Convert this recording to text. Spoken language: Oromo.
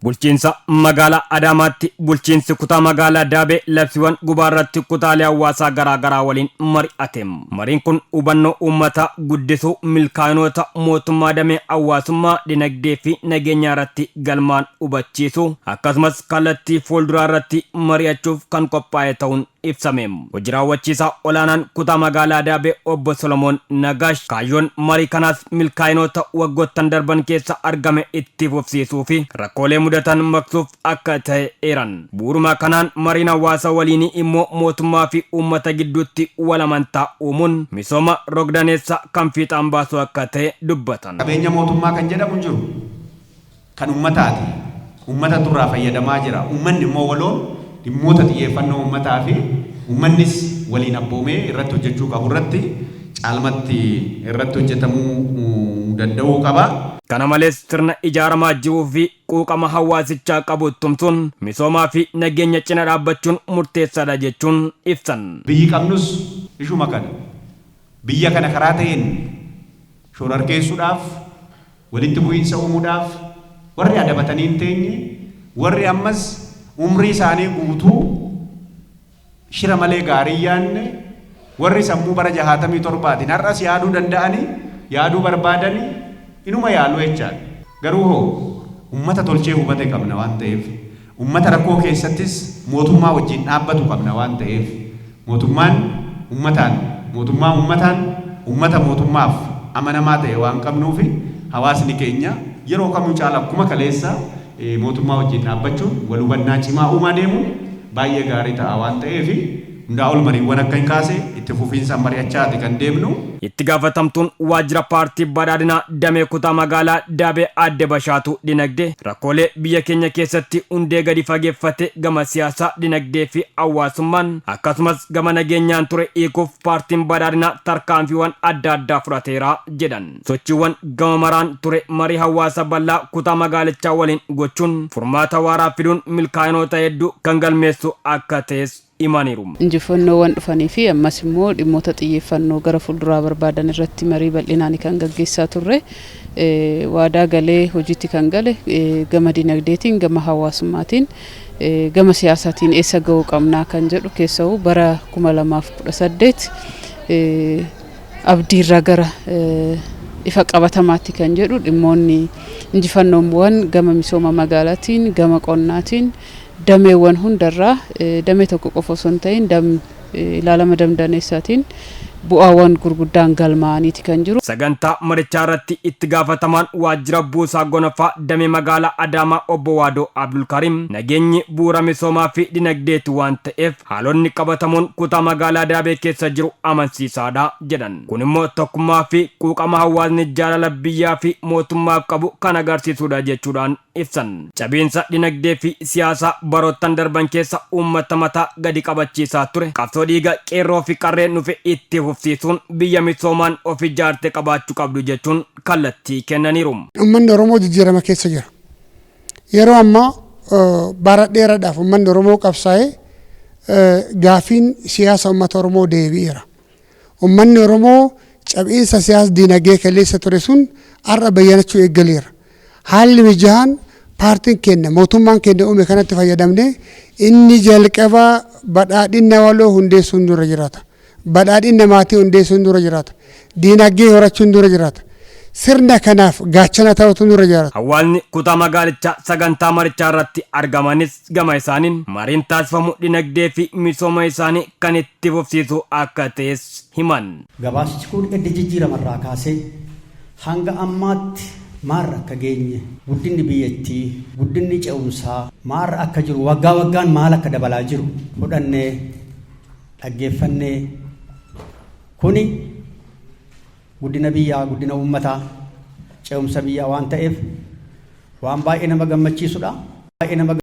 Bulchiinsa magaalaa Adaamaatti bulchiinsi kutaa magaalaa Daabee labsiiwwan gubaarratti kutaalee hawaasaa garaa garaa waliin mari'ate. Mariin kun hubannoo uummataa guddisuu, milkaa'inoota mootummaa damee hawaasummaa, dinagdee fi nageenyaa irratti galmaan hubachiisuu akkasumas kallattii fuulduraa irratti mari'achuuf kan qophaa'e ta'uun ibsame. Hojii raawwachiisaa olaanaan kutaa magaalaa Daabee obbo Solomoon Nagaash kaayyoon marii kanaas milkaa'inoota waggoottan darban keessa argame itti fufsiisuu fi rakkoolee mudatan maqsuuf akka ta'e eeran. Bu'uuruma kanaan mariin hawaasa waliinii immoo mootummaa fi uummata gidduutti wal amantaa uumuun misooma rogdaneessa kan fiixaan baasu akka ta'e dubbatan. Qabeenya mootummaa kan jedhamu hin jiru. Kan ummataati. Ummatatu irraa fayyadamaa jira. Ummanni immoo waloon dhimmoota xiyyeeffannoo ummataa fi ummannis waliin abboomee irratti hojjechuu qabu irratti caalmatti irratti hojjetamuu danda'uu qaba. Kana malees sirna ijaaramaa jiruu fi quuqama hawaasichaa qabu tumsuun misoomaa fi nageenya cina dhaabbachuun murteessaadha jechuun ibsan. Biyyi qabnus ishuma kana. Biyya kana karaa ta'een shorarkeessuudhaaf, walitti bu'iinsa uumuudhaaf warri adabatanii hin teenye, warri ammas umrii isaanii guutuu shira malee gaarii hin yaadne, warri sammuu bara 67tiin har'as yaaduu danda'anii, yaaduu barbaadanii inuma yaalu jechaadha. Garuu hoo ummata tolchee hubate qabna waan ta'eef, ummata rakkoo keessattis mootummaa wajjin dhaabbatu qabna waan ta'eef, mootummaan ummataan, mootummaa ummataan, ummata mootummaaf amanamaa ta'e waan qabnuufi hawaasni keenya yeroo kamuu caala akkuma kaleessa mootummaa wajjin dhaabbachuun wal hubannaa cimaa uumaa deemuun baay'ee gaarii ta'a waan ta'eef hundaa ol mariiwwan akka hin kaase itti fufiinsaan mari'achaati kan deemnu. Itti gaafatamtuun waajjira paartii badhaadhinaa damee kutaa magaalaa Daabee Aadde Bashaatuu Dinagdee rakkoolee biyya keenya keessatti hundee gadi fageeffate gama siyaasaa, dinagdee fi hawaasummaan akkasumas gama nageenyaan ture hiikuuf paartiin badhaadhinaa tarkaanfiiwwan adda addaa fudhateera jedhan. Sochiiwwan gama maraan ture marii hawaasa bal'aa kutaa magaalichaa waliin gochuun furmaata waaraa fiduun milkaa'inoota hedduu kan galmeessu akka ta'es himaniiru. Injifannoowwan dhufanii fi ammas immoo dhimmoota xiyyeeffannoo gara fuulduraa barbaadan irratti marii bal'inaan kan gaggeessaa turre. Waadaa galee hojiitti kan gale gama dinagdeetiin, gama hawaasummaatiin, gama siyaasaatiin eessa ga'uu qabnaa kan jedhu keessa'u bara 2018 abdiirraa gara ifa qabatamaatti kan jedhu dhimmoonni injifannoowwan gama misooma magaalaatiin, gama qonnaatiin, dameewwan hundarraa damee tokko qofa osoo hin ta'in ilaalama damdaneessaatiin bu'aawwan gurguddaan galmaa'aniiti kan jiru. Sagantaa marichaa irratti itti gaafatamaan waajjira buusaa gonofaa damee magaalaa Adaamaa obbo Waadoo Abdulkarim nageenyi bu'uura misoomaa fi dinagdeeti waan ta'eef haalonni qabatamuun kutaa magaalaa Daabee keessa jiru amansiisaadha jedhan. Kun immoo tokkummaa fi quuqama hawaasni jaalala biyyaa fi mootummaaf qabu kan agarsiisudha jechuudhaan ibsan. Cabiinsa dinagdee fi siyaasaa baroottan darban keessa uummata mataa gadi qabachiisaa ture qabsoo dhiiga qeerroo fi qarreen dhufe itti fufsiisuun biyya misoomaan of ijaarte qabaachuu qabdu jechuun kallattii kennaniiru. Uummanni Oromoo jijjiirama keessa jira. Yeroo ammaa bara dheeraadhaaf uummanni Oromoo qabsaa'ee gaafiin siyaasa uummata Oromoo deebi'eera. Uummanni Oromoo cabiinsa siyaas dinagdee kaleessa ture sun har'a bayyanachuu eegaleera. Haalli mijaa'aan paartiin keenya mootummaan keenya uume kanatti fayyadamnee inni jalqabaa badhaadhina waloo hundeessuun dura jiraata. Badhaadhina maatii hundeessuun dura jiraata. Dinagdee horachuun dura jiraata. Sirna kanaaf gaachana ta'utu nurra jiraata. Hawaasni kutaa magaalichaa sagantaa marichaa irratti argamanis gama isaaniin mariin taasifamu dinagdee fi misooma isaanii kan itti fufsiisu akka ta'es himan. Gabaasichi kun edda jijjiiramarraa kaasee hanga ammaatti maarra akka geenye, guddinni biyyattii, guddinni ce'umsaa maarra akka jiru, waggaa waggaan maal akka dabalaa jiru fudhannee dhaggeeffannee kuni guddina biyyaa, guddina uummataa, ce'umsa biyyaa waan ta'eef waan baay'ee nama gammachiisudha. Baay'ee nama